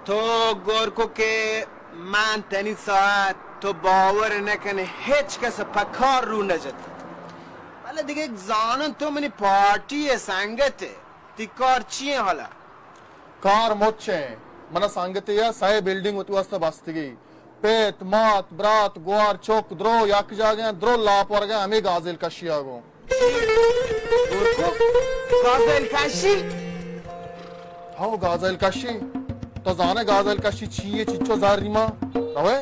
تو گورکوک، من تنی ساعت تو باور نہ کنے، ہچ کس پہ کار رو نہ جت۔ بلے دگہ زانن تو منی پارٹی ءِ سنگت ئے، تی کار چی ایں حالا؟ کار مچ ایں۔ من سنگتے ءَ سئے بلڈنگ وتی واسطہ بستگی۔ پت، مات، برات، گوار، چک، درو یک جاگہ ایں، درو لاپ ورگ ءَ ہمے گازیل کشی ءَ گوں۔ گازیل کشی؟ ہو، گازیل کشی۔ تو زانے گازیل کشی چی ایں، چچو زاری ما؟ روے؟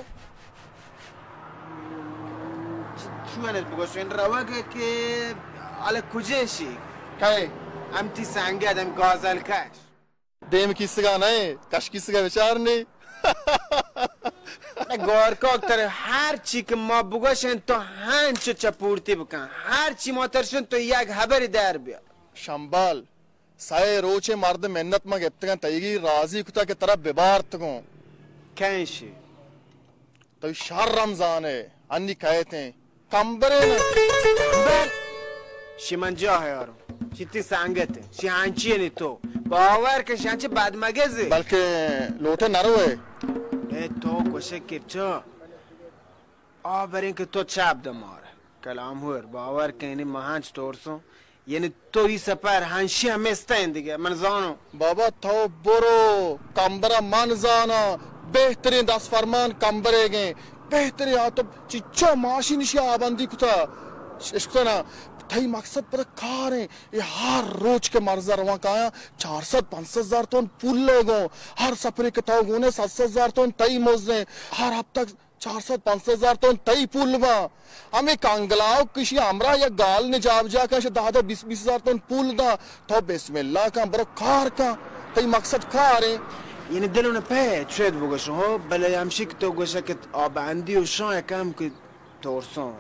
چ-، چون بگوشن روگ کہ حال کجے شی؟ کئے؟ ہم تی سنگت ہم گازیل کش۔ دیم کیسگا نئے، کش کیسگا بچار نی۔ گورکوک تر ہر چی کہ ما بگوشن تو ہنچو چپورتی بکن۔ ہر چی ما ترشن تو یک حبری در بیا۔ شمبل، سئے روچے مرد منت ما گپتگن تئیگی راضی کتا کہ ترا ببارت گوں۔ کئے شی؟ تو شر ہم زانے، انی کئیت ایں۔ کمبرے نا۔ کمبر؟ شی من جاہ یاروں۔ شی تی سنگت ایں۔ شی ہنچی نی تو۔ باور کن شی ہنچی بدمگز ایں۔ بلکہ لوٹے نروے۔ اے تو گوشے کرچا۔ آ بریں کہ تو چپ دمار۔ کلام ہور، باور کن، یعنی من ہنچ ترسوں۔ یعنی تو ای سپر ہنشی ہم استیں دگہ، من زانوں۔ بابا تو برو، کمبرا من زاناں، بہترین دست فرمان کمبرے گیں، بہترین آ تو چچو ماشین اشی آبندی کتا، اشکتا نا، تئی مقصد پدا کاریں، اے ہر روچ کہ مرزا رواں کایاں، چار سد پنچ سد ہزار تون پول لے گوں، ہر سپرے کہ تو گونے سد سد ہزار تون تئی مزدیں، ہر ہفتہ چار سد پنچ سد ہزار تون تئی پول باں۔ ہمے کنگلاو کشی ہمراہ یک گال نے جابجا کن، شہ دہ دہ بیست بیست ہزار تون پول داں۔ تو بسم اللہ کن، برو کار کن۔ تئی مقصد کاریں۔ یعنی دلو نہ پہ چید بگوشو ہو، بلے ہمشی کہ تو گوشہ کہ آبندی و شاں کم کہ ترسان۔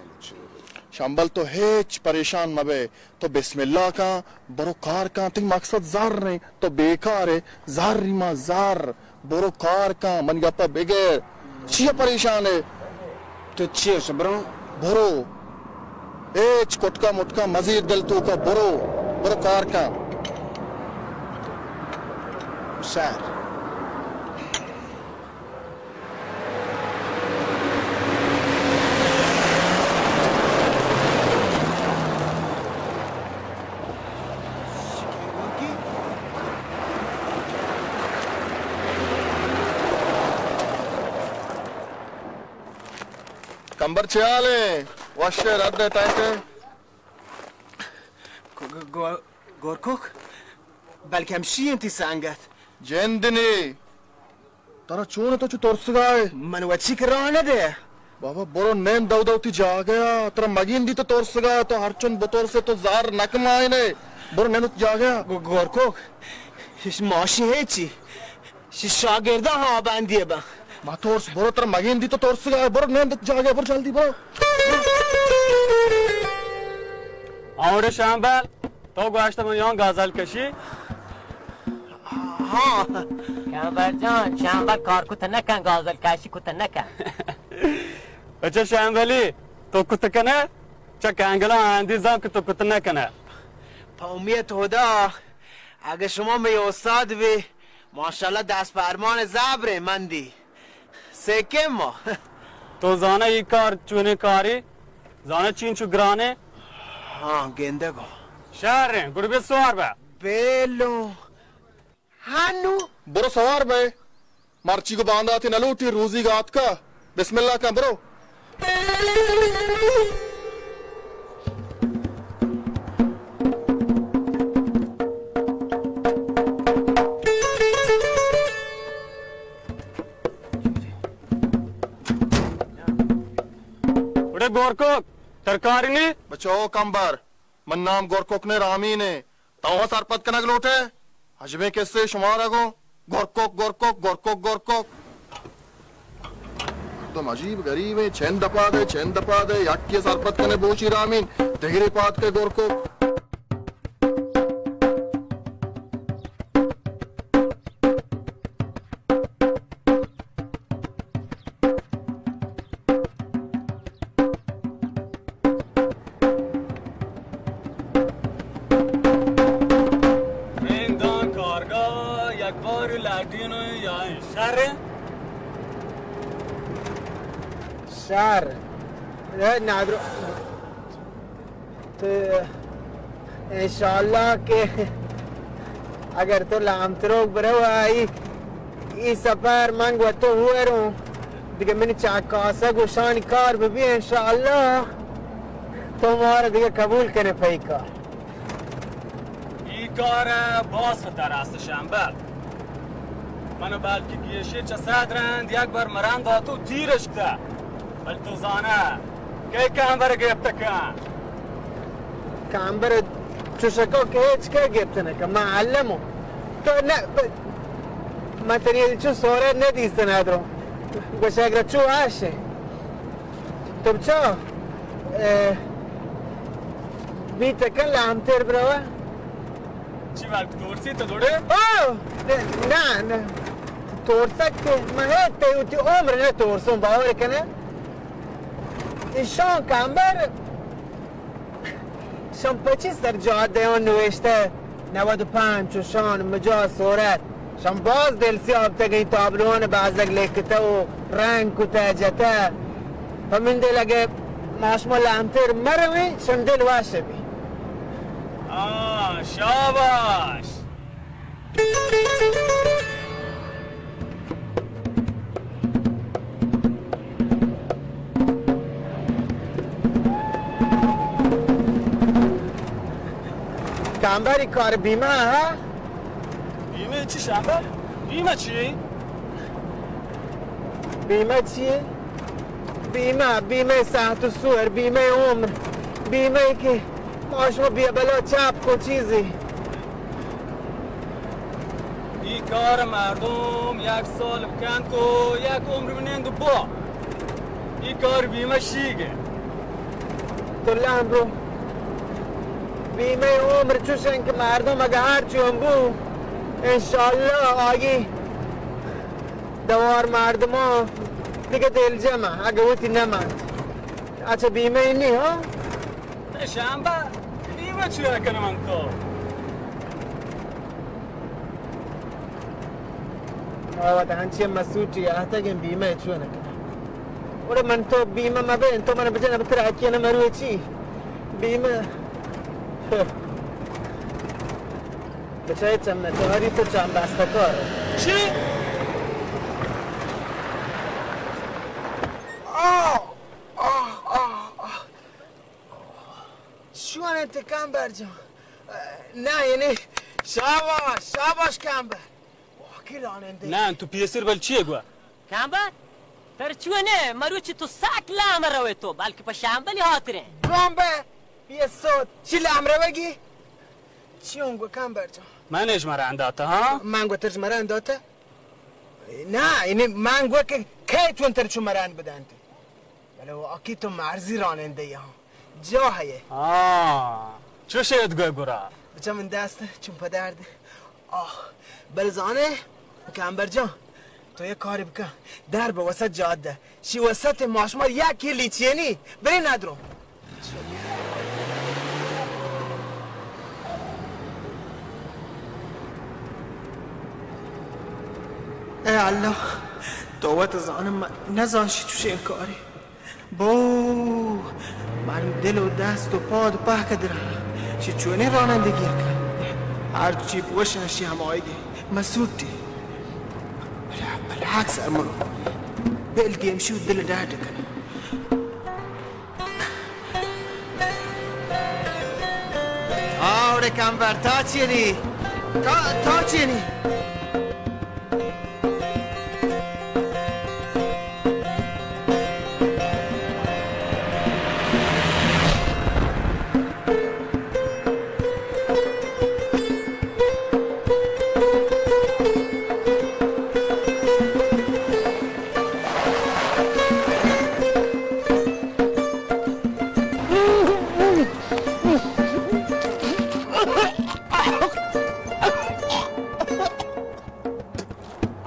شمبل تو ہچ پریشان مبے۔ تو بسم اللہ کن، برو کار کن، تئی مقصد زر ایں، تو بیکار ئے، زر ای ما زر، برو کار کن، منی گپا بگر، چیا پریشان ئے؟ تو چی اش برو؟ برو، ہچ کٹکا مٹکا مزیر دل توکا، برو، برو کار کن۔ شہر۔ کمبر چے حال ایں؟ وش ئے، رد ئے، ٹائٹ ئے؟ گو-، گو-، گورکوک؟ بلکہ ہمشی انت تی سنگت۔ جند نی۔ ترا چون تو چو ترسگا ئے؟ من وچی کہ راہ نہ دے۔ بابا، برو نند دو دو تی جاگہ ءَ۔ ترا مگندی تو ترسگا ئے، تو ہرچن بترسے تو زر نکمائنے۔ برو نند تی جاگہ ءَ۔ گو-، گورکوک، اش ماشی ہے چی؟ شی شاگرداں ہاں بندی با۔ ما ترس، برو ترا مگندی تو ترسگا ئے، برو نند جاگہ، برو جلدی برو۔ آوڑے شمبل، تو گوشت من یان گازل کشی؟ ہاں۔ شمبل جان، شمبل کار کت نکن، گازل کشی کت نکن۔ اچھا شمبلی، تو کت کنے؟ چا کنگلا اندی زان کہ تو کت نکنے۔ پا امیت خدا، اگہ شما می استاد بی، ماشاءاللہ دست پرمان زبریں مندی۔ سیکم ما۔ تو زانے ای کار چونیں کاری؟ زانے چینچو گرانے؟ ہاں، گندگو۔ شہریں، گڑ بی سوار بہ۔ بیلو۔ ہنو۔ برو سوار بہ۔ مرچی گو بانداتے نہ لوٹی، روزی گاتکا۔ بسم اللہ کن، برو۔ اڑے گورکوک، ترکاری نی؟ بچو کمبر، من نام گورکوک نے، رامین ہے۔ تو ہاں سرپد کنگ لوٹے؟ عجبیں کسے شمارا گوں۔ گورکوک، گورکوک، گورکوک، گورکوک۔ مردم عجیب غریب ہیں، چند دپا دے، چند دپا دے، یکی سرپد کنے بوچی رامین، دگرے پاد کے گورکوک۔ رندان کارگاہ یک بار دینو یا شر؟ شر. اے نادرو. تو انشاءاللہ کہ اگر تو لامتروک برو آئی، ای سفر من گو تو ہوروں، دیگہ منی چاکاسہ گوشانی کار ببی انشاءاللہ، تو مارا دیگہ قبول کنے پہ ای کار. ای کار باز خطر است شمبل. من بلکہ گیشے چہ صد رند یک بر مرند آتو تیرش کتا. بل تو زانا کئے کامبر گپت کن؟ کامبر چوشکو کہ ہچ کئے گپت نہ کن. من علمو. تو نہ، ب-، من تنی چو سورہ نہ دیست نہ درو. گوشہ اگر چو آشے. تو بچا، اے، بیت کن لامتر بروا. چی وقت تورسی تو دوڑے؟ او، نہ، نہ. تورسک تے، من ہے تے وتی عمر نہ تورسوں، باور کنے. ایشان کامبر، شان پچی سر جادہ آن نوشتہ نود و پنج و شان مجاز صورت. شان باز دل سیاہ بتگیں تابلوان بازگ لیکتہ و رنگ کتہ جتہ. پہ من دل اگہ ما شما لامتر مرویں، شان دل وش بی. آ، شاباش. کامبر، ای کار بیمہ ہا؟ بیمہ چی شمبل؟ بیمہ چی؟ بیمہ چی؟ بیمہ، بیمہ صحت و سور، بیمہ عمر، بیمہ کہ ما شما بیا بلا چپ کو چیزی. ای کار مردم یک سال بکنت و یک عمر بنند و با. ای کار بیمہ شیگہ. تو لہم رو. بیمہ عمر چوشن کہ مردم اگہ ہر چون بو، انشاءاللہ آگی دوار مردمان دیگہ دلجمہ اگہ وتی نمند. اچھا بیمہ ای نی ہا؟ شمبل، بیمہ چیا کنم من تو؟ آوات ہنچی مسوٹی آتگیں بیمہ چون کنم؟ اوڑے من تو بیمہ مبین، تو من بجن بتر آکیہ نہ مروچی. بیمہ. بچائے چم نہ چاری تو چم بستہ کار. چی؟ آہ، آہ، آہ، آہ. چون انت کامبر جان؟ نہ، یعنی شاباش، شاباش کامبر. واقعی رانندہ. نہ، تو پیسر بل چیے گوا؟ کامبر، تر چون ہے؟ مروچی تو ساک لام روے تو، بلکہ پہ شمبلی ہاتریں. کامبر، پیسوت، چی لام روگی؟ چیون گو کامبر جان؟ من اش مران داتا، ہاں؟ من گو ترج مران داتا؟ نہ، یعنی من گو کہ کئے چون تر چو مران بدانتے؟ بلے واقعی تو مرزی رانندہ یے ہاں. جاہ یے. ہاں، چوش ات گو گرا. بچا من دست چون پدرد. آہ، بل زانے، کامبر جان، تو یک کاری بکن. در بہ وسط جادہ. شی وسط ما شما یک کلی چینی. برے ندرو. اے اللہ، تو وت زانم، من نزان شی چوشیں کاری. بو، من دل و دست و پاد پہک درا. شی چونیں رانندگی کن. ہر چی بوشن شی ہمایگی. مسوٹی. بلے، بلے، اکثر منو. بل گیم شو دل ڈاڈ کن. آوڑے کمبر، تا چینی؟ تا، تا چینی؟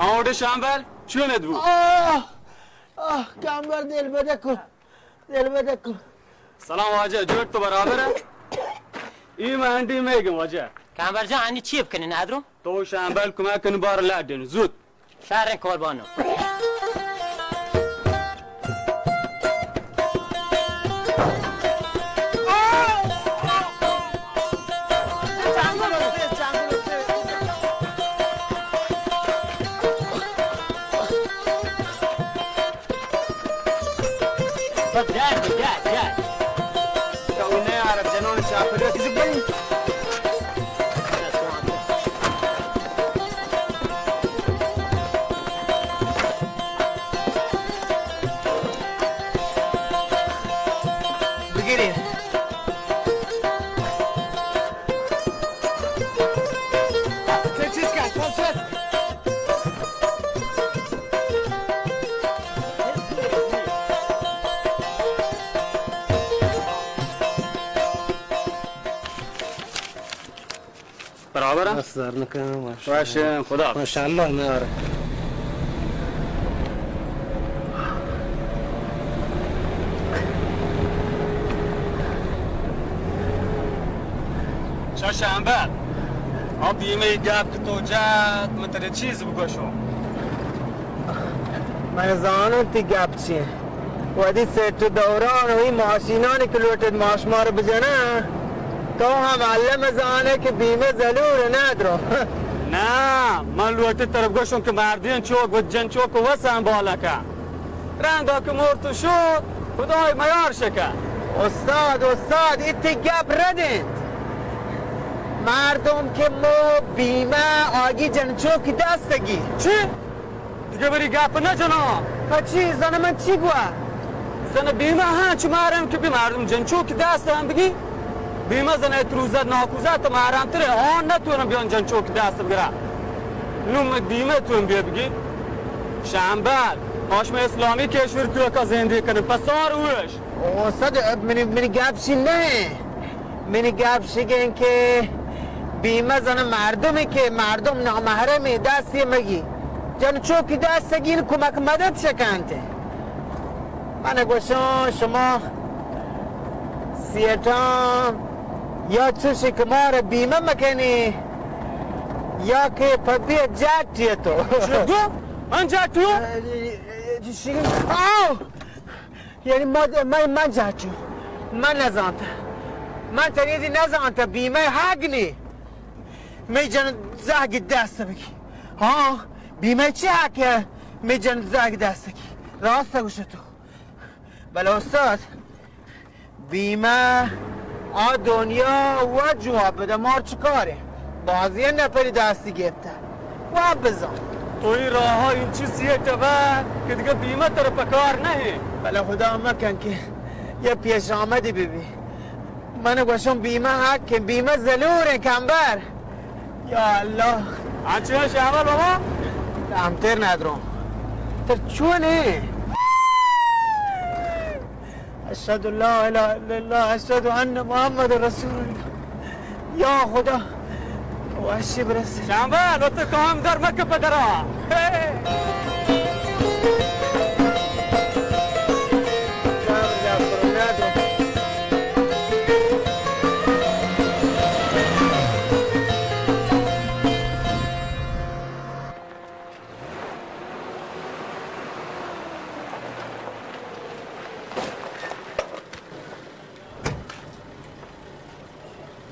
آوڑے شمبل، چون ات بو؟ آہ، آہ، کمبر دل بدکو، دل بدکو. سلام واجہ، جوڑ تو برابر ہے؟ ای مہنڈی میگم واجہ. کامبر جان، انی چی بکنین ادرو؟ تو شامبل کمک کن، بار لاڈن زود. شریں قربانو. بس جاي، جاي، جاي. تو نه عرب جنون شاپر کسی بن. بگیرین. چیز کا، چیز. برابر؟ بس در نکن، ماشاءالله. باشه، خدا حافظ. ماشاءالله، نه آره. چا شامبل، آ بیمه گپ که تو جت، من تره چیز بگوشم. من زانم تی گپ چیه. وتی سیٹ و دوران و این ماشینانی که لوٹت ماش مار بجنه، تو هم الله مزانه که بیمه زلور ندرو. نه، من لوٹت تره بگوشم که مردین چوک و جن چوک و وسن بالکه. رنگا که مرت و شد، خدای میار شکه. استاد، استاد، ایتی گپ رد انت. مردم که مو بیمه آگی جنچوکی دستگی. چی؟ دیگه بری گپ نجنا. پچی زن من چی گوا؟ زن بیمه ها چه مارم که بی مردم جنچوکی دست هم بگی؟ بیمه زن اتروزت ناکوزت مارم تره آن نتونم بیان جنچوکی دست بگرم. نو من بیمه تون بیا بگی. شامبل، ما شما اسلامی کشور توکا زندگی کنیم، پسار اوش. او صد، منی، منی گپ شی نه. منی گپ شگین که بیمه زن مردمی که مردم نامحرمی دستی مگی. جن چوکی دستگین کمک مدد شکنته. من گوشم شما سیٹان یا چوشی که مار بیمه مکنی یا که پدی جاتی تو. چی گو؟ من جاتیو؟ چی؟ آو! یعنی ما، من، من جاتیو. من نزانتا. من تنیدی نزانتا بیمه حق نی. می جن زهگی دست بگی. ها؟ بیمه چی حقه؟ می جن زهگی دست بگی. راست گوشتو. بله استاد، بیمه آ دنیا و جواب بده، مار چه کاره؟ بازی نپری دستی گپته. و بزن. تو این راه ها این چی سیه تبه که دیگه بیمه تر پکار نهی. بله خدا مکن که یه پیش آمدی ببی. من گوشم بیمه حق، بیمه زلور کمبر. یا الله. آنچه شامل بابا؟ کمتر ندرم. تر چونه؟ اشهد ان لا اله الا الله، اشهد ان محمد رسول الله. یا خدا، وحشی برسه. شامل، تو کام در مکه پدرا.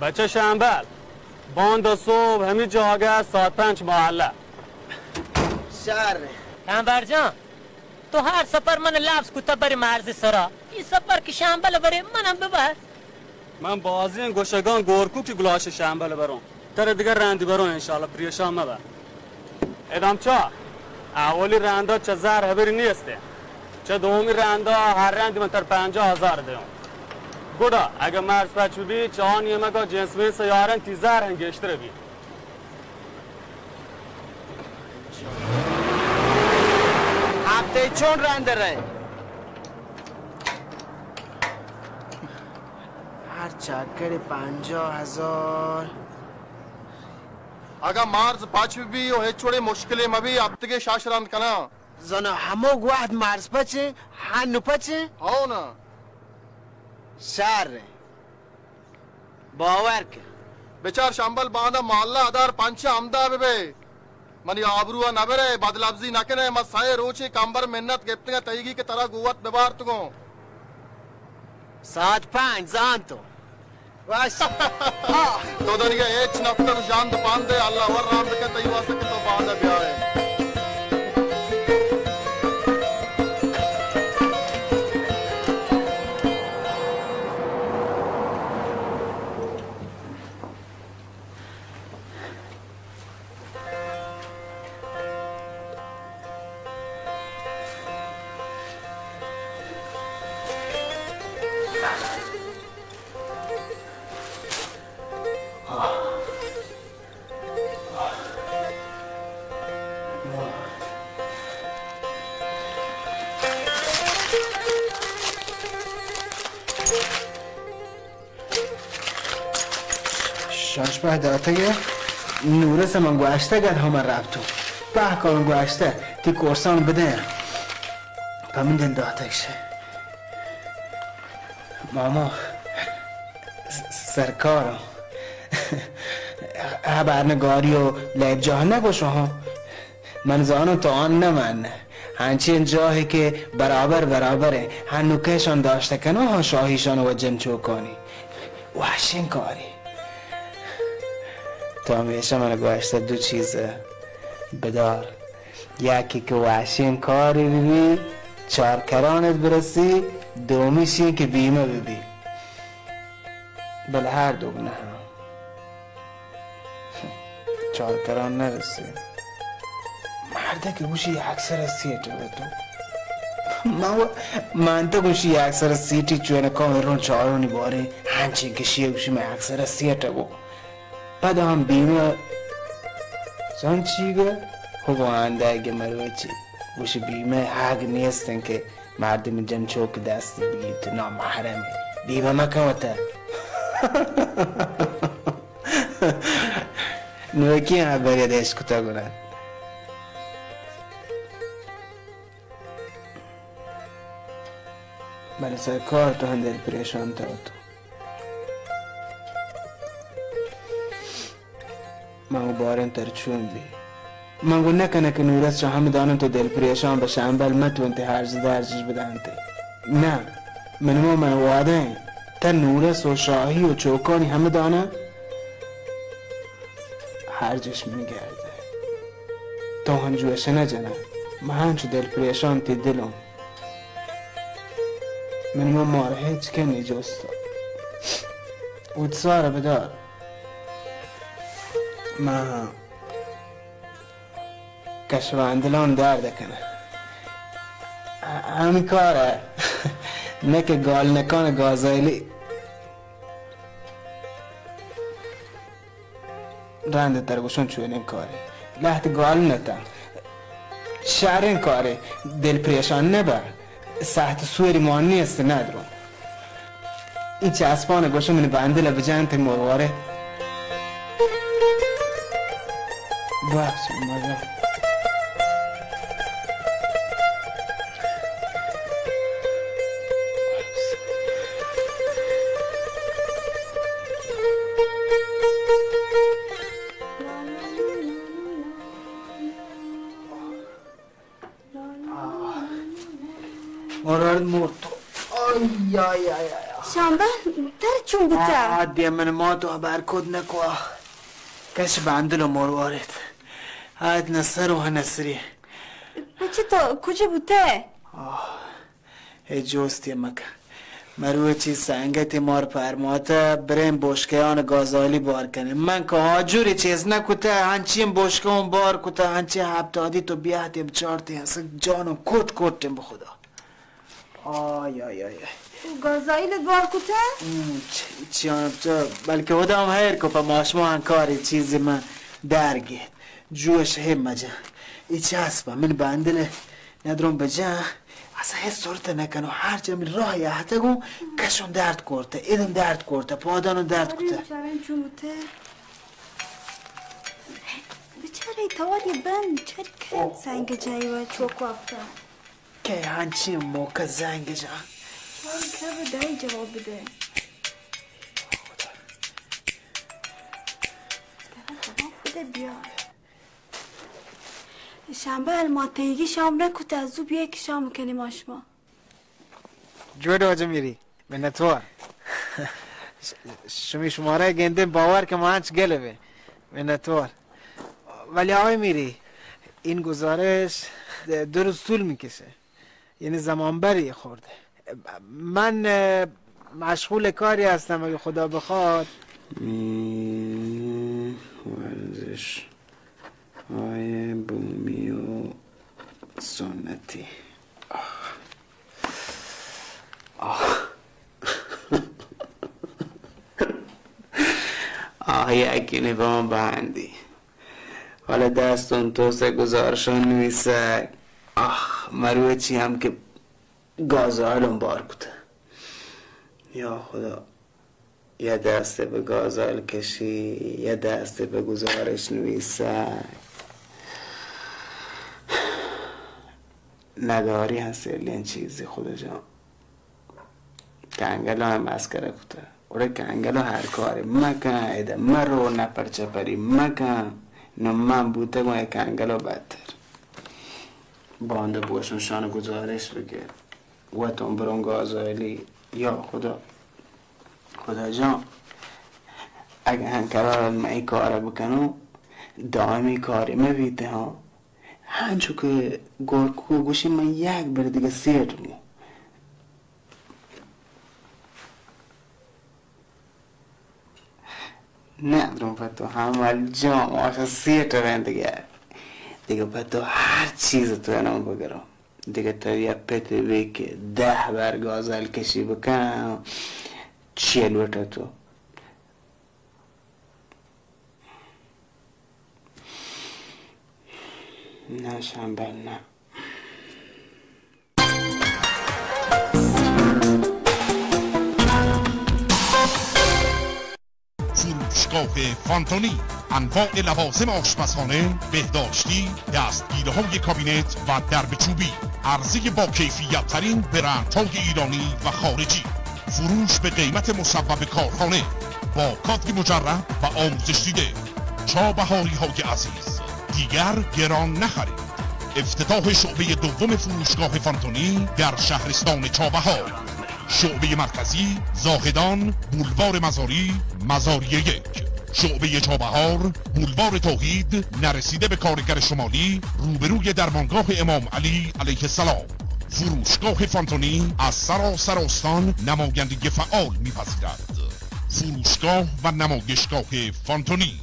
بچه شامبل، باندا صبح همی جاگه ساعت پنج محله. شر. کامبر جان، تو هر سفر من لبز کتا بری مرز سرا. این سفر که شامبل بری منم ببر. من بازیں گوشگاں گورکو کہ گلاش شمبل بروں. ترا دگہ رندی بروں انشاءاللہ، پریشان مبہ. ادام چا؟ اولی رندا چہ زر ہبری نیست. چہ دومی رندا ہر رندی من تر پنجاہ ہزار دیوں. گڑا اگہ مرز پچ بی، چہ آ نیمگا جنس منس یارن تی زر ہم گیشتر بی. ہفتے چون رند رہے؟ ہر چکر پنجاہ ہزار. اگاں مرز پچ بی و ہچ وڑیں مشکلے مبی، ہفتگے شش رند کناں. زانا ہمو وہد مرز پچیں، ہنو پچیں؟ ہو نا. شر. باور کن، بچار شمبل، باندا مالا ادار پنچ ہمدا ببے۔ منی آبرو ء نبرے، بدلبزی نکنے، من سئے روچے کمبر منت گپتگاں تئیگی کہ ترا گوت ببارتگوں۔ ساعت پنچ زانتو۔ وش۔ تو دنیگا ہچ نکتگ، ژند پند ء اللہ ور رحم بکن تئی واسطہ کہ تو باندا بیائے۔ شاش پہ داتگ ء نورس ء من گوشتگ ات ہما رپتو پہ کن گوشتہ تی کورسان بدیاں۔ پہ من دل داتگ شے۔ ماما، س-، سرکار، ہبر نگاری و لیب جاہ نگوشو ہاں۔ من زانوں تو آن نہ من۔ ہنچین جاہے کہ برابر برابر ہیں، ہنو کشان داشتہ کنو ہاں شاہیشان و جن چوکانی۔ وحشین کاری۔ تو ہمیشہ من گوشتہ دو چیز بدار۔ یکی کہ وحشین کاری ببی، چار کرانت برسی، دومی شی کہ بیمہ ببی۔ بلے ہر دو نہ۔ چار کران نہ رسی۔ مردے کہ گوشی اکثر سیٹ بہ تو۔ من و-، من تو گوشی اکثر سیٹی چوئے نہ کام رون چارونی بارے ہنچین کشی گوشی من اکثر سیٹ بو۔ پدا ہم بیمہ زان چی گو؟ ہو گو آندہ گہ مروچی۔ گوشی بیمہ حق نیستن کہ مردم جن چوک دست بگیت نامحرم۔ بیمہ مکن وتا۔ نوکی ہبری دیش کتا گنا۔ بلے سرکار تو ہم دل پریشان تو تو۔ من گو باریں تر چون بی۔ من گو نہ کنہ کہ نورس چہ ہمداناں تو دل پریشان بہ شمبل مہ تو انت ہرج درجش بدانت۔ نہ، من ما من وعدہ ہیں۔ تہ نورس و شاہی و چوکانی ہمداناں ہرجش من گردہ۔ تو ہم جوش نہ جنہ۔ من ہنچو دل پریشان تی دلوں۔ من ما مار ہچ کنی جوست۔ اوت سار بدار۔ ما کش و اندلان درد کنه۔ ہ-، ہمی کار ہے۔ نہ کہ گال نکان گازائلی۔ رند تر گوشن چونیں کارے۔ لہت گال نتا۔ شریں کارے۔ دل پریشان نبا۔ ساعت سوری مان نیست ندرو۔ این چسبان گوشم من بندل بجن تی مروارے۔ بس مزه۔ آہ۔ مرد مرد۔ آی، آی، آی، آی، آی۔ شامبل، تر چون بوتا؟ آ، آ، دیم من ما تو ہبر کد نکوا۔ کش بندل و مروارت۔ آت نہ سر و نہ سری۔ پچی تو کجا بوتے؟ آہ۔ اے جوستی مکن۔ مروچی سنگتی مار پرماتہ بریں بوشکیان گازالی بار کنیں۔ من کہ آجوری چیز نکتہ، ہنچین بوشکیان بار کتہ، ہنچین ہپتادی تو بیاہتیں بچارتیں، سک جانم کوٹ کوٹیں بخدا۔ آی، آی، آی، آی۔ تو گازالی بار کتہ؟ ہم، چ-، چیان بچار، بلکہ خدا ہم خیر کو پہ ماشما ہنکاری چیزی من در گیت۔ جوش ہے مجا۔ ای چسبا من بندل ندرون بجا۔ اصلا ہچ سرت نکنو، ہر جا من راہ یاتگوں، کشون درد کرتہ، ادن درد کرتہ، پادانو درد کرتہ۔ چاریں، چاریں چون بوتہ؟ بچارے تواری بند، چاری کن زنگ جائی و چوک وقتا۔ کہ ہنچی موقع زنگ جا۔ چاری کن دائی جواب بدے۔ بیا. شنبه ما تیگی شام نکوته، زو بیا که شام کنیم ما شما. جوڑ واجہ میری، منتوار. ش-، شمی شمارہ گندیں، باور کہ ما انچ گل بیں. منتوار. ولی آقای میری، این گزارش دو روز طول می‌کشه. یعنی زمانبری خورده. من، اه، مشغول کاری هستم، اگه خدا بخواد. می ورزش های بومی و سنتی. آه. آه. آه، یکی نگاه بندی. حالا دستون تو سه گزارشان نویسه. آخ، مروچی هم که گازوئیلم بار کته. یا خدا، یا دست به گازوئیل کشی، یا دست به گزارش نویسه. نداری هستی الین چیزی خدا جان. کنگل ءَ مسخره کتہ. گڑا کنگل ءَ ہر کارے مکن، ادا مرو، نپر چپری مکن. نوں من بوتگوں اے کنگل ءَ بدتر. باندا بوشوں شان گزارش بگر. وتوں بروں گازوئیلی. یا خدا. خدا جان. اگہ ہنکرار من اے کار بکنوں، دائمی کارے مہ بیت ہاں. ہنچو کہ گورکو گوشی من یک بر دگہ سیٹ بوں. نہ، درو پہ تو ہمل جان، آخر سیٹ رند گیا. دگہ پہ تو ہر چیز تو انو بگرم. دگہ تو یا پت بی کہ دہ بار گازوئیل کشی بکن، چی لوٹ تو. نہ شنبل نہ. فروشگاه فانتونی، انواع لوازم آشپزخانه، بهداشتی، دستگیره‌های کابینت و درب چوبی، عرضهٔ با کیفیت ترین برندهای ایرانی و خارجی. فروش به قیمت مصوب کارخانه با کادر مجرب و آموزش دیده. چابهاری های عزیز، دیگر گران نخرید. افتتاح شعبهٔ دوم فروشگاه فانتونی در شهرستان چابهار. شعبهٔ مرکزی زاهدان، بولوار مزاری، مزاری یک. شعبهٔ چابهار، بولوار توحید، نرسیده به کارگر شمالی، روبروی درمانگاه امام علی علیه السلام. فروشگاه فانتونی از سراسر استان نمایندگی فعال می‌پذیرد. فروشگاه و نمایشگاه فانتونی.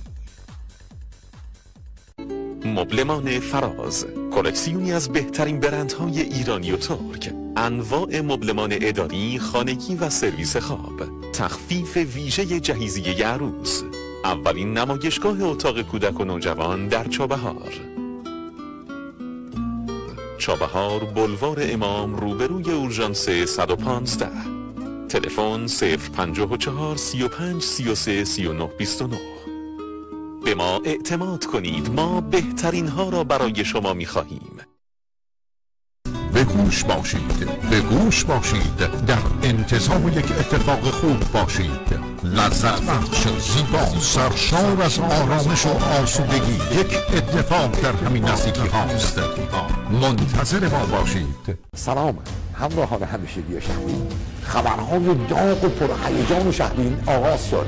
مبلمان فراز، کلکسیونی از بهترین برندهای ایرانی و ترک، انواع مبلمان اداری، خانگی و سرویس خواب، تخفیف ویژهٔ جهیزیهٔ عروس، اولین نمایشگاه اتاق کودک و نوجوان در چابهار. چابهار، بلوار امام، روبروی اورژانس صد و پانزده. تلفن: صفر پنجاه و چهار، سی و پنج، سی و سه، سی و نه، بیست و نه. به ما اعتماد کنید، ما بهترین ها را برای شما می‌خواهیم. به هوش باشید، به گوش باشید، در انتظار یک اتفاق خوب باشید. لذت بخش، زیبا، سرشار از آرامش و آسودگی، یک اتفاق در همین نزدیکی هاست. منتظر ما باشید. سلام همراهان همیشگی شهدین. خبرهای داغ و پرهیجان شهدین آغاز شد.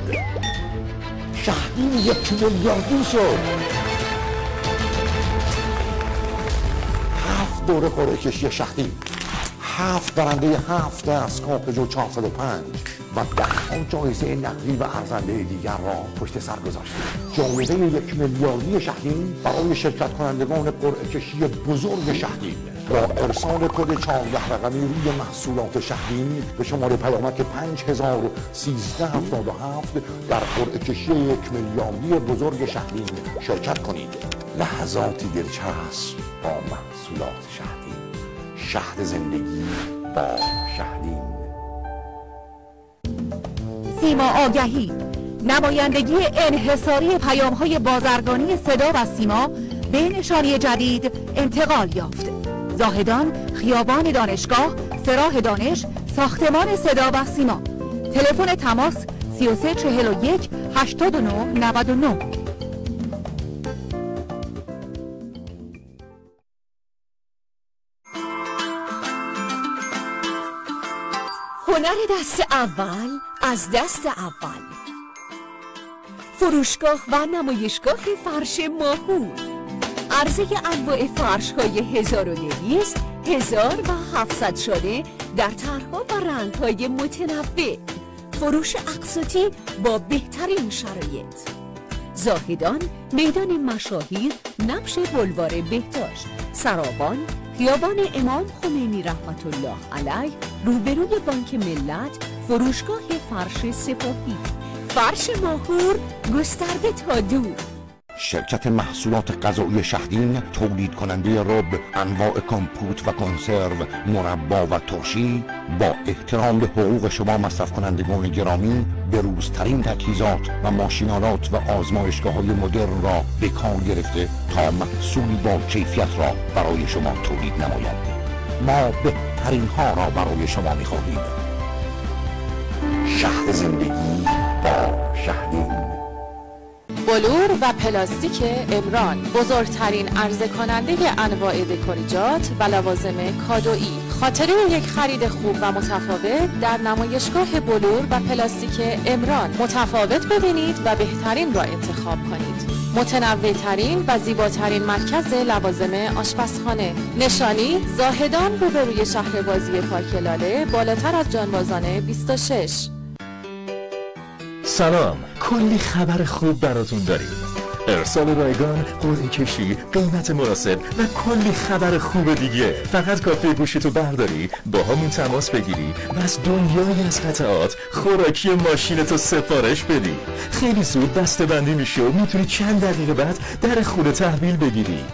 شهدین یک میلیاردی شد. هفت دوره قرعه کشی شهدین، هفت برندهٔ هفت دستگاه پژو چهارصد و پنج و ده‌ها جایزهٔ نقدی و ارزندهٔ دیگر را پشت سر گذاشتیم. جایزهٔ یک میلیاردی شهدین برای شرکت کنندگان قرعه کشی بزرگ شهدین با ارسال کد چهارده رقمی روی محصولات شهدین به شمارهٔ پیامک پنج هزار و سیزده هفتاد و هفت در قرعه کشی یک میلیاردی بزرگ شهدین شرکت کنید. لحظاتی دلچسب با محصولات شهدین. شهد زندگی با شهدین. سیما آگهی، نمایندگی انحصاری پیام‌های بازرگانی صدا و سیما به نشانی جدید انتقال یافت. زاهدان، خیابان دانشگاه، سه راه دانش، ساختمان صدا و سیما. تلفن تماس: سی و سه چهل و یک هشتاد و نه نود و نه. هنر دست اول از دست اول. فروشگاه و نمایشگاه فرش ماهور. عرضهٔ انواع فرش‌های هزار و دویست، هزار و هفتصد شانه در طرح‌ها و رنگ‌های متنوع. فروش اقساطی با بهترین شرایط. زاهدان، میدان مشاهیر، نبش بلوار بهداشت، سراوان، خیابان امام خمینی رحمت الله علیه، روبروی بانک ملت، فروشگاه فرش سپاهی. فرش ماهور، گسترده تا دور. شرکت محصولات غذایی شهدین، تولید کنندهٔ رب، انواع کمپوت و کنسرو، مربا و ترشی، با احترام به حقوق شما مصرف کنندگان گرامی، بروزترین تجهیزات و ماشین‌آلات و آزمایشگاه‌های مدرن را به کار گرفته تا محصولی با کیفیت را برای شما تولید نماید. ما بهترین ها را برای شما می‌خواهیم. شهد زندگی با شهدین. بلور و پلاستیک امران، بزرگترین عرضه کنندهٔ انواع دکوریجات و لوازم کادویی. خاطرهٔ یک خرید خوب و متفاوت در نمایشگاه بلور و پلاستیک امران. متفاوت ببینید و بهترین را انتخاب کنید. متنوع ترین و زیباترین مرکز لوازم آشپزخانه. نشانی: زاهدان، روبروی شهر بازی پارک لاله، بالاتر از جانبازان بیست و شش. سلام، کلی خبر خوب براتون داریم. ارسال رایگان، قرعه کشی، قیمت مناسب و کلی خبر خوب دیگه. فقط کافیه گوشیتو برداری، با همون تماس بگیری و از دنیایی از قطعات خوراکی ماشینتو سفارش بدی. خیلی زود بسته بندی می‌شه و می‌تونی چند دقیقه بعد در خونه تحویل بگیری.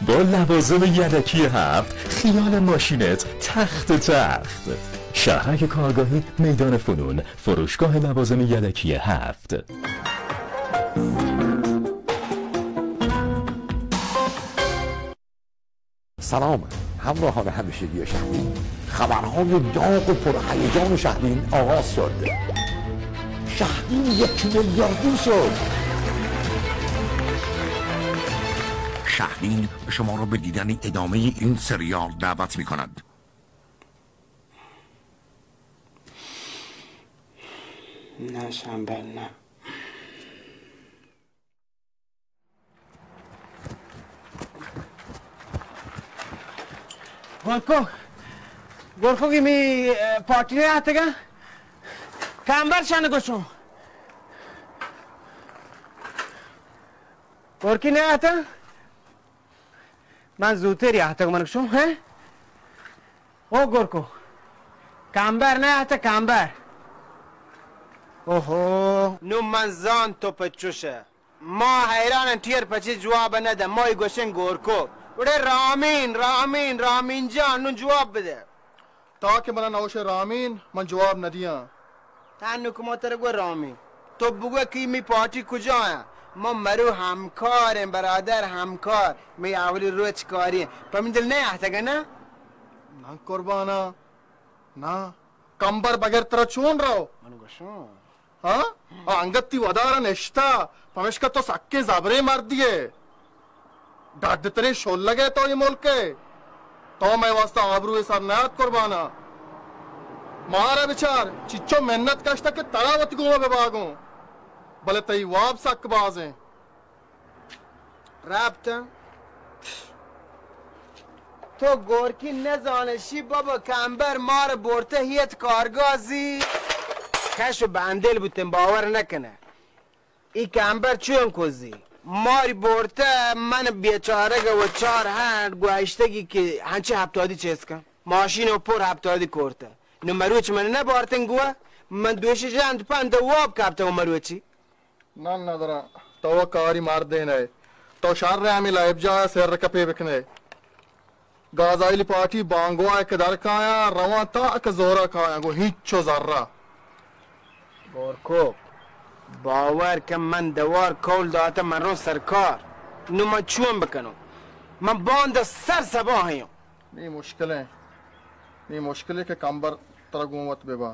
با لوازم یدکی هفت، خیال ماشینت تخت تخت. شهرک کارگاهی، میدان فنون، فروشگاه لوازم یدکی هفت. سلام همراهان همیشگی شهدین. خبرهای داغ و پرهیجان شهدین آغاز شد. شهدین یک میلیاردی شد. شهدین شما را به دیدن ادامهٔ این سریال دعوت می‌کند. نه شنبل نه. گورکو، گورکو کہ می، اه، پارٹی نہ آتگا؟ کامبر شان گوشوں. گورکی نہ آتا؟ من زوتر آتگ من گوشوں، ہیں؟ او گورکو، کامبر نہ آتا کامبر؟ اوہو. نو من زان تو پچوشہ. ما حیرانن ٹیئر پچی جواب نہ دہ، ما ای گوشن گورکو. گڑے رامین، رامین، رامین جان، نوں جواب بدہ. تا کہ منا نوشے رامین، من جواب نہ دیاں. تنو کہ ما ترا گو رامین. تو بگو کہ می پارٹی کجا ہیں؟ ما مرو ہمکار ہیں، برادر ہمکار. می اولی روچ کاری ہیں. پہ من دل نہ آتگا نا؟ نہ قربانا، نہ. کمبر بغیر ترا چون رو؟ من گوشوں. ہاں؟ آ انگت تی ودار نشتہ، پمشکا تو سکیں زبریں مردی ئے. ڈڈ تریں شلگ ئے تو اے ملک ئے. تو مئے واسطہ آبروئے سر نیات قربانا. مارا بچار، چچو منت کشتہ کہ ترا وتی گوما بباگوں. بلے تئی واب سک بازیں. رپتن. تو گورکی نزانشی بابا، کمبر مار برته هیت کارگازی. کش و بندل بوتن، باور نکنه. ای کمبر چون کوزی؟ ماری برته، من بیچارگ و چار هنڈ گوشتگی که هنچه هپتادی چیز کن. ماشین و پر هپتادی کرته. نو مروچ من نبارتن گوه، من دوشی جند پند واب کپته و مروچی. نان ندراں. تو کاری مردے نئے. تو شر ہمے لائب جاہ سر کپے بکنے. گازائیلی پارٹی بانگواہ کہ در کایاں، رواں تا کہ زورا کایاں، گو ہیچو ذرہ. گورکو، باور کن من دوار کول داتہ من رو سرکار. نو من چون بکنوں؟ من باند سر سباہ ایوں. نی مشکلیں. نی مشکلیں کہ کمبر ترا گون وت ببا.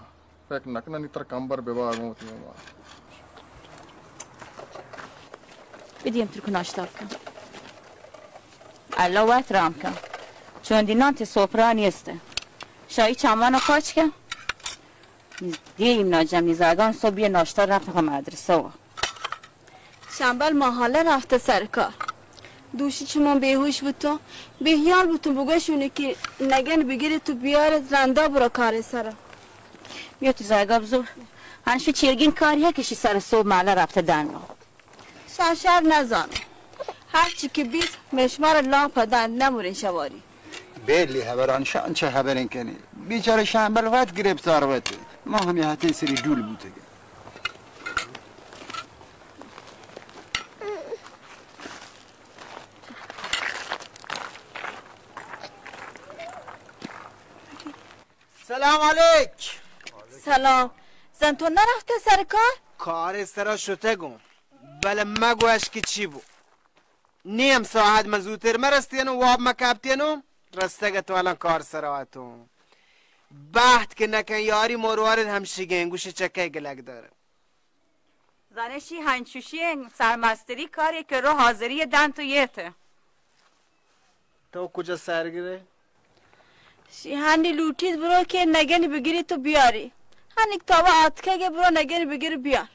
فکر نکناں نی ترا کمبر ببا گوں وتی ہما. بدیم ترک ناشتا بکن. اللہ وت رحم کن. چون دینان تی سوپرا نیست. شاہی چمن پاچ کن. دیم ناجمی زاگان صبح یه ناشتا رفت مدرسه و شنبل محاله رفته سر کار. دوشی چمان بیهوش بوتون، بیهیال بوتون، بگوشونی که نگن بگیری تو بیارت رندا برو کار سر. بیا تو زاگا بزور. هنشو چیرگین کاری ها که شی سر صبح محاله رفته دنو. شان شر نزانه. هر چی که بیت، مشمار لاپ دند نمورین شواری. بیلی هبران شان چه هبرین کنی؟ بیچاره شنبل وت گرفتار وتی. ما هم یه هتین سری دول بوتگه. سلام علیک. سلام. زن تو نرفته سر کار؟ کار سرا شتگم. بله مگوش که چی بو. نیم ساعت من زوتر مرستین و واب مکپتین و رستگ تو الان کار سرا اتون. بحت که نکن یاری مروارد هم شگین گوش چکه گلک داره. زانشی هنچوشی سرمستری کاری که رو حاضری دن تو یته. تو کجا سرگره؟ شی هنی لوٹید برو که نگنی بگیری تو بیاری. هنی تاوا آتکه برو نگنی بگیری بیار.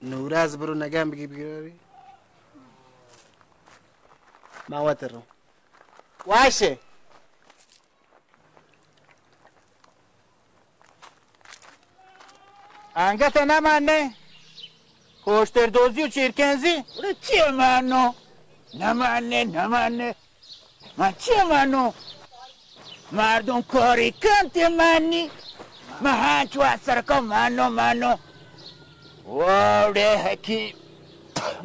نوراز برو نگن بگی بیاری. ما وتر رو. واشه. انگت نمانه. کوشتر دوزی و چیرکنزی. چی مانو؟ نمانه، نمانه. من چی منو؟ مردم کاری کنت منی. من هنچ واسر کن منو، منو. واوڑے حکیم.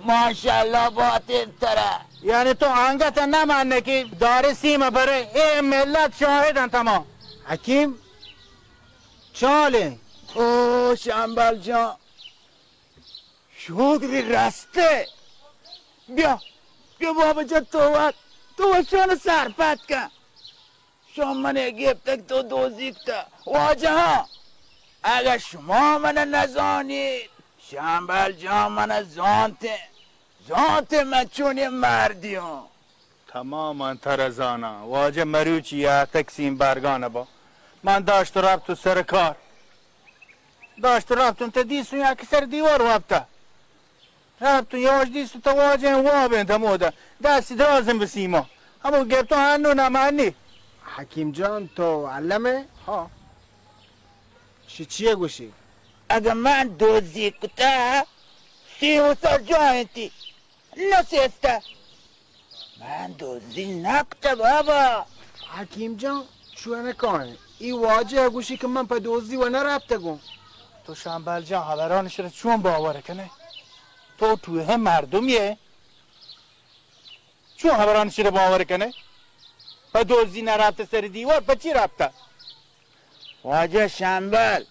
ماشاءاللہ باتیں ترا. یعنی تو انگت نہ مانے کہ دار سیم برے، اے ملت شاہد انت تمام. حکیم، چالیں. او شمبل جان. شوگری رستے. بیا، بیا بابا جان تو وت، تو وت شان سرپد کن. شان من گپتگ تو دوزی کتا. واجہ، اگہ شما من نزانیت، شمبل جان من زانتے، زانتے من چونی مردیوں. تمام من ترا زاناں. واجہ مروچی آتک سیم برگان با. من داشت ربط و سر کار. داشت ربط انت دیسو یک سر دیوار وابتا. ربط یواش دیسو تو واجہ واب انت ہمودا. دستی درازم بسیما. ہمو گپتو ہنو نمانی. حکیم جان تو علمے؟ ہاں. شی چیے گوشی؟ اگہ من دوزی کتا، سی و سر جا انتی. نسیستہ. من دزی نکتہ بابا. حکیم جان، چو نکائیں. ای واجہ گوشی کہ من پہ دزی و نرپتگوں. تو شمبل جان، ہبران شر چون باور کنے؟ تو ٹوہے مردم یے. چون ہبران شر باور کنے؟ پہ دزی نرپتہ سر دیوار، پہ چی رپتہ؟ واجہ شمبل،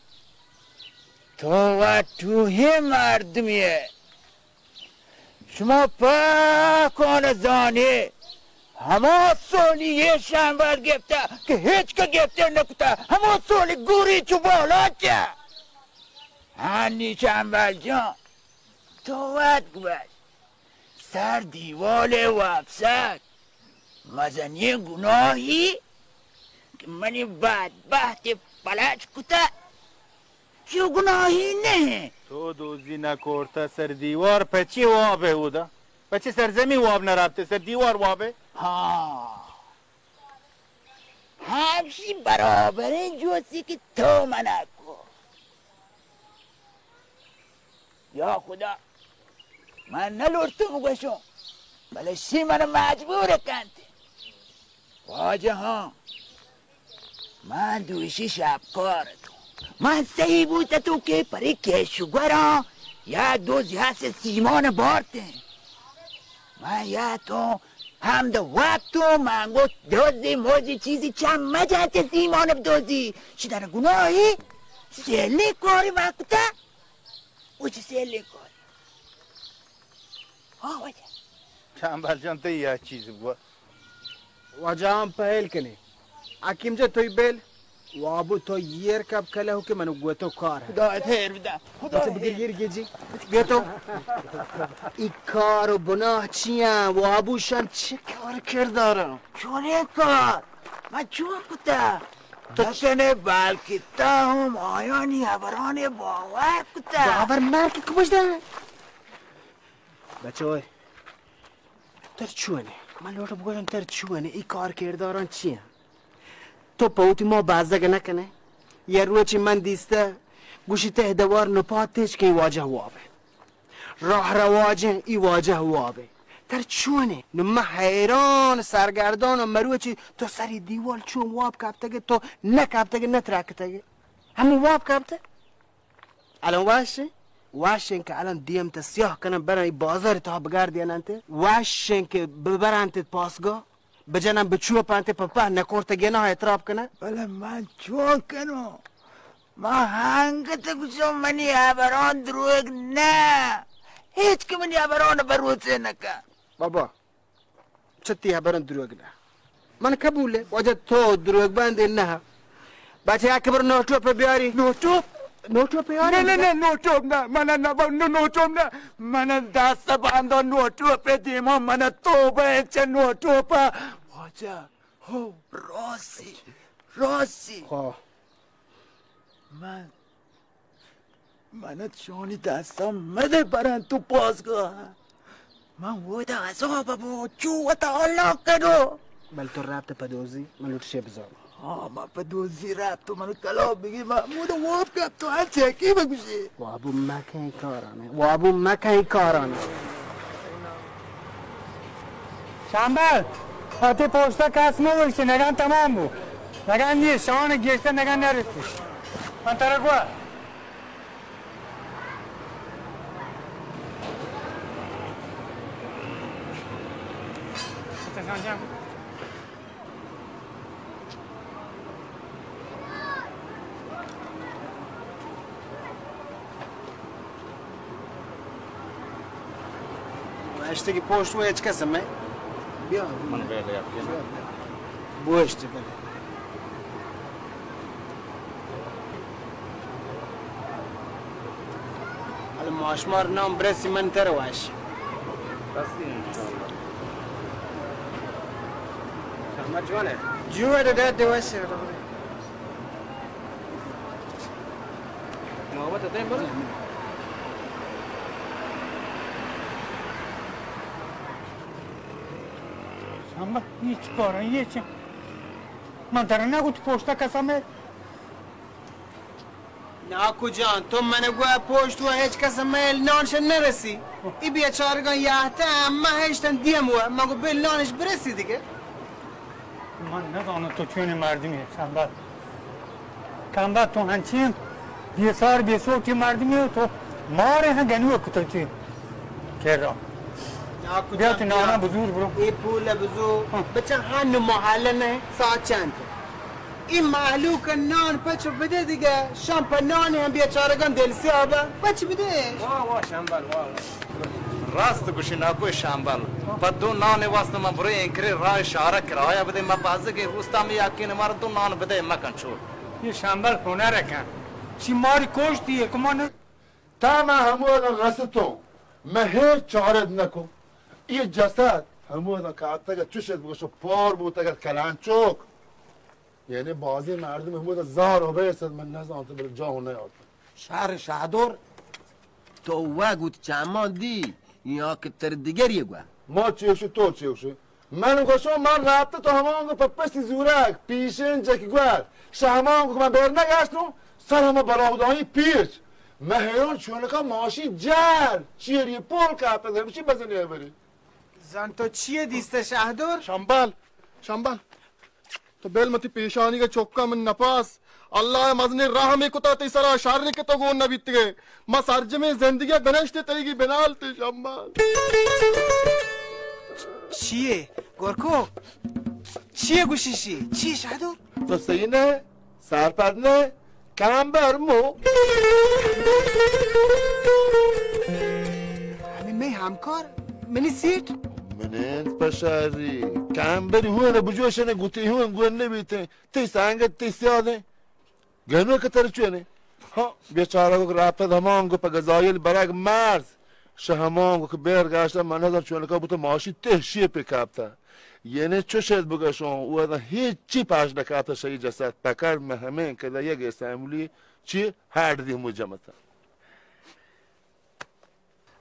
تو وا ٹوہیں مردمے ئے. شما پاکان زانے، ہما سولی یہ شمبل گپتا کہ ہچ کہ گپتے نکتا، ہما سولی گوری چو بالا چا. ہانی شمبل جان، تو وت گوش. سر دیوال وپسگ مزنیں گناہی کہ منی بدبہت پلچ کتہ، چو گناہی نہ. تو دوزی نہ کرتہ، سر دیوار پہ چی واب ہے اودا؟ پہ چی سرزمین واب نہ رابطے، سر دیوار واب ہے؟ ہاں. ہمشی برابریں جوسی کہ تو منا کو. یا خدا، من نلوٹتوں بگوشوں، بلے شی من مجبور کنت. واجہاں، من دوشی شپ کار اتوں. من سہی بوت اتوں کہ پرے کیش و گوراں یا دو زیاس سیمان بارتیں. من یا تو ہمد وقت و من گو دوزی موزی چیزی چم مجا چہ سیمان بدوزی. چی در گناہی؟ سیلی کاری وقتا. او چی سیلی کاری؟ ہاں واجہ. شمبل جان، تئی یک چیز بگو. واجہ ہم پہل کنے. حکیم جان، توی بیل. وابو تو یر کپ کلہ ہو کہ منو گوتو کار ہے. خدا خیر بدا. خدا بچہ بگر خیر. یر گیجی. گوتو. ای کار و بناہ چیاں؟ وابو شان چی کار کردارا؟ چونیں کار؟ من چون کتا؟ تو چنے بالکی تا ہم آیانی ہبرانی باور کتا۔ باور مر کہ کمش دے۔ بچوئے، تر چونے؟ من لوٹم بگوشم تر چونے؟ ای کار کرداران چی ہیں؟ تو پہ وتی ما بزگ نہ کنے؟ یا روچی من دیستہ گوشی تہ دوار نپات تیچ کہ ای واجہ وابے۔ راہ رواجیں ای واجہ وابے۔ تر چونے؟ نو من حیران سرگردان و مروچی تو سری دیوال چون واب کپتگے، تو نہ کپتگے نہ ترکتگے۔ ہمو واب کپتہ۔ الان وشیں، وشیں کہ الان دیم تا سیاہ کنن برن ای بازار تا بگردینن تے۔ وشیں کہ ببرن تے پاسگاہ، بجنن بچوپن تے پہ پہ نکورتگیناں اعتراف کنن۔ بلے من چون کنوں؟ من ہنگت گوشوں منی ہبران دروگ نہ۔ ہیچ کہ منی ہبران بروسے نکن۔ بابا، چہ تی ہبران دروگ نہ۔ من قبول ہے، واجہ تو دروگ بندے نہ۔ بچہ یک بر نوٹو پہ بیاری۔ نوٹو؟ نوٹو پہ بیاری؟ نہ، نہ، نہ، نوٹو نہ، من نہ، نو-، نوٹو نہ۔ من دست باندو نوٹو پہ دیما، من توبہ چہ نوٹو پہ۔ واجہ، ہو، راسی، راسی۔ خواہ۔ من من چونی دستاں مدے برن تو پاسگاہ۔ من ودا عذاب بو، چو وتا اللہ کنو۔ بل تو رابطہ پہ دوزی، من لوٹ شے بزان۔ ہاں، من پہ دوزی رابطہ، من کلام بگی، من مودا واب کپ تو ہر چیکی بگوشی۔ وابو مکن کارانے، وابو مکن کارانے۔ شامبل، آ تئی پوستا کس مہ ورشی، نگان تمام بو۔ نگان نیست، شان گیشتر نگان نرسی۔ من ترا گوا۔ اشتگی پوسٹ و ہچ کس میں۔ بیا۔ من بیلے آپ کے۔ بوشت بلے۔ حالا ما شمار نام برسی من تر واش۔ رسی انشاءاللہ۔ شما جوانه؟ جوانه، داد واسه. نوبت دیم برو. شما هیچ کار، هیچ. من در نگو تو پشت قسمه. ناکو جان، تو من گوا پشت و هچ کس میل نانش نرسی. ای بیچارگان یهته اما هشتن دیم و مگو بل نانش برسی دیگه. من ندانم تو چونی مردمی، کمبخت. کمبخت تو هنچین بیسار بیسوکی مردمی، تو ماره هم گنوه کتو چی کرا. ناکو بیا جان، تو نانا بیا. بزور برو. ای پول بزور. ها. بچه هنو محله نه، ساعت چند؟ این مهلوک نان پچ بده دیگه، شام په نان هم بیچارگان دل سیاه به. پچ بده. واه، واه، شامبل، واه، واه. راست گوشی ناکو شامبل. په دو نان واسطه من برو انکری راه اشاره کرایه بده، من بازگی روستا می یقین مار دو نان بده مکن چور. یہ شامبل هنر کن. شی ماری کوشتی یک من تا من همودا رستوں، من هیچ چارت نکو. ای جسد همودا کاتگا چوشت بگوشو پار بوتگا کلانچوک. یعنی بازی مردم همودا زار و بیست من نزانت بل جا و نیارت. شهر شهدور تو وگوت چمان دی یا که تر دیگری گوه. ما چیوشی تو چیوشی؟ من گوشم، من رابطه تو همان گو په پشتی زورگ، پیشین جک گور، شه همان گو که من بیر نگشتم، سر همه بلاهودانی پیچ. من حیران چونکا ماشین جر، چیری پول کپت، همچی بزنی بری. زن تو چیه دیسته شهدور؟ شمبل، شمبل. تو بل متی پیشانی که چکا من نپاس. اللہ ء مزنیں رحمے کتا تئی سرا، شرے کہ تو گون نہ بیتگے۔ ما سرجمیں زندگی ء بنشتے تئیگی بنال تے شمبل۔ چیے گورکو؟ چیے گوشی شی؟ چی شادو؟ تو صحیح نہ، سرپد نہ، کمبر مو۔ ہمیں میں ہمکار، منی سیٹ۔ منند پشاری، کمبری ہون بجوشن گوتی ہون گون نبیتے۔ تئی سنگت، تئی سیادیں گنوک تر چونے؟ ہاں، بیچارہ گو رپت ہمانگو پہ گزائیل برگ مرز، شہ ہمانگو کہ بیر گشتہ من نزان چونکا بوتہ ماشی تہ شیپے کپتہ۔ یعنی چوش ات بگشوں، او ادا ہیچی پاش نکاتہ شئی جسد، پکر مہ ہمیں کدا یک اسمبلی چی ہاڈ دی مجمتا۔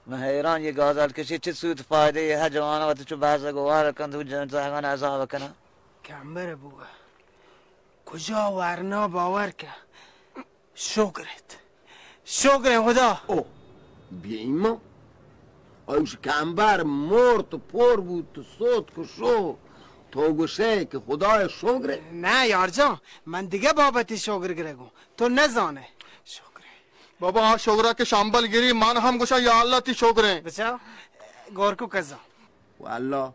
من حیران، یہ گازال کشی چی سود فائدہ یہ ہے، جوان وقت چو بحث گوار کن تو جن زہگان عذاب کنا۔ کمبر بوا۔ کجا ورنا باور کن۔ شکر ات۔ شکر خدا۔ او، بیا ایما۔ آیوش کمبر مرت، پر بوت، سوت کشو۔ تو گوشے کہ خدای شکر۔ نہ یار جان، من دیگه بابتی شکر گرگوں۔ تو نزانے۔ شکر۔ بابا، آ شکرا کہ شمبل گری، من ہم گوشاں، یا اللہ تی شکریں۔ بچا، گورکو کزا۔ واللہ،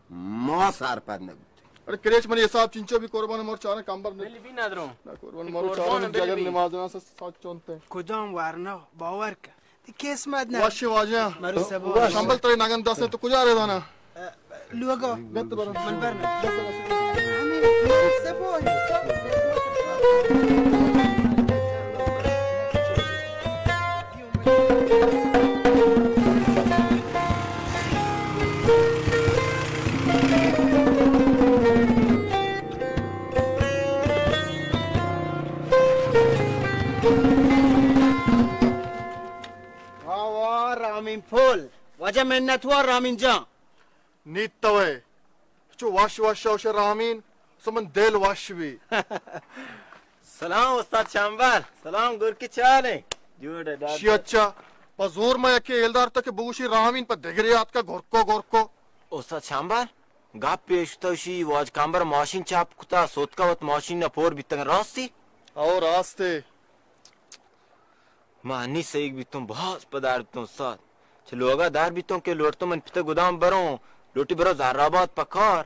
ما سرپد نبوت۔ ارے کریچ منی حساب چنچو بھی قربان مر چارن کمبر نے۔ بل بھی ندروں۔ نہ قربان مر چارن جگر نماز نہ سچ چونتے۔ کدام ورنا باور کن۔ تی قسمت نہ۔ واشی واجہ۔ مرو سبو۔ شمبل ترے نگن دست تو کجا رہ دانا؟ لوگا۔ گت بر۔ من بر۔ سبو۔ واہ واہ، رامین پل۔ واجہ منت وار رامین جان۔ نیت توئے۔ چو وش وش اوش رامین، سو من دل وش بی۔ سلام استاد شمبل۔ سلام گرکی، چالیں؟ جوڑ ہے ڈاکٹر۔ شی اچھا، پا زور ما یکی ایلدار تا کہ بگوشی رامین، پا دگری آتکا گرکو گرکو۔ استاد شمبل، گپ پیشتوشی واج کمبر ماشین چاپ کتا، سوتکا وت ماشین نا پور بیتگ راستی؟ او راستے۔ ما انی سہیگ بیتوں، باز پدار بیتوں استاد۔ چہ لوگا دار بیتوں کہ لوٹتوں من پت گدام بروں، لوٹی برو زرآباد پکار۔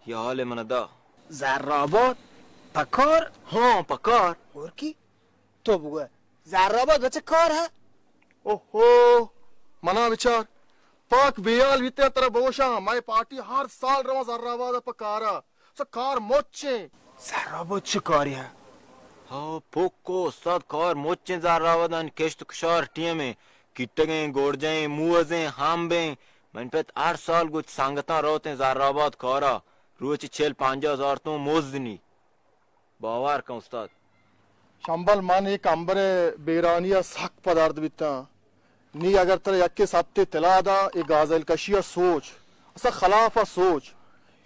یا حال من دا۔ زرآباد پکار؟ ہاں، پکار۔ اور کی؟ تو بگو، زرآباد بچہ کار ہے؟ اوہو، منا بچار۔ پاک بیال بیتے ترا بوشاں، مئے پارٹی ہر سال رواں زرآباد پکارا۔ سا کار مچیں۔ زرآباد چہ کاری ہے؟ ہاں، پکو استاد، کار مچیں زرآبادان، کشت کشار ٹیمیں، کیٹگیں، گورجیں، موزیں، ہمبیں۔ من پت ہر سال گوت سنگتاں روتیں زرآباد کارا، روچ چل پنجاہ ہزار توں مزد نی۔ باور کن استاد۔ شمبل، من اے کمبر ءِ بیرانی ءَ سک پدرد بیتاں۔ نی اگر ترا یکے ستے تلا داں، اے گازیل کشی ءَ سوچ، اصلاً خلاف ءَ سوچ،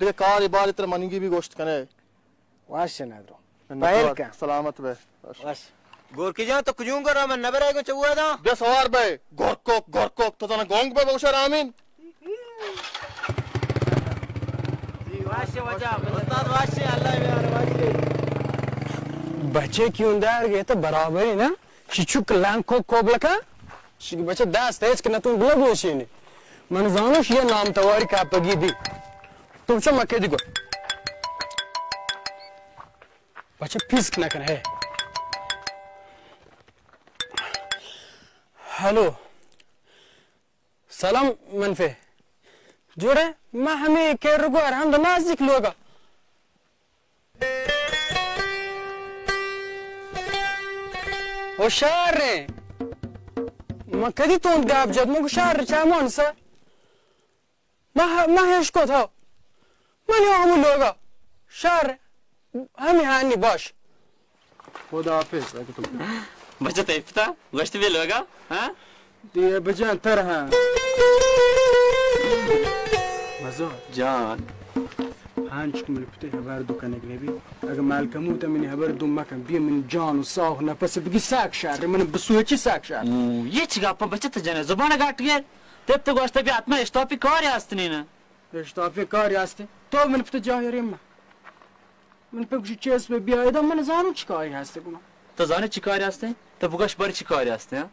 دگہ کارے بارے ترا منیگی بھی گوشت کنے۔ وش ندرو۔ منت پہل وار۔ کن۔ سلامت بے۔ وش۔ گورکی جان، تو کجون گورا من نبرے گوں چہ وہداں؟ بیا سوار بے۔ گورکوک، گورکوک، تو زاناں گونگ بے بوشا رامین۔ بچے کیوں دار گئے تو برابر ہے نا؟ شی چک لانگ کو کوبلکا؟ شی بچے دست ہے، ہچ کہ نتون بلا بوشینی۔ من زانو شی نام تواری کاپگی دی۔ تم چو مکے دی گو۔ بچے پیسک نکن ہے۔ ہلو۔ سلام منفی۔ جوڑے، ما ہمے کیر گوار ہند نازک لوگا۔ او شار رے۔ ما کدی تون گاب جد، مگو شار رے چامان سا۔ ما، ما ہیش کت ہو۔ من یو ہمو لوگا۔ شار۔ ہمی ہانی باش۔ خدا حافظ۔ بچہ تئی پتا گوشت بے لوگا، ہاں؟ دیے بجان تر ہاں۔ مزار۔ جان۔ ہانچ من پتے ہبر دو کنگ نبی۔ اگہ مالکموت منی ہبر دو مکن، بی من جان و ساہ نفس بگی ساک شار، من بسوچی ساک شار۔ او، یہ چی گپا بچہ تو جنے زبان گاٹ گئے؟ تب تو گوشت بی حتما اشتاپی کاری ہست نینا۔ اشتاپی کاری ہستے۔ تو من پت جاہ ریم۔ من پہ گوشی چیز پہ بیایدہ، من زانو چی کاری ہستے گنا۔ تو زانے چی کاری ہستے؟ تو بگش بر چی کاری ہستے، ہاں؟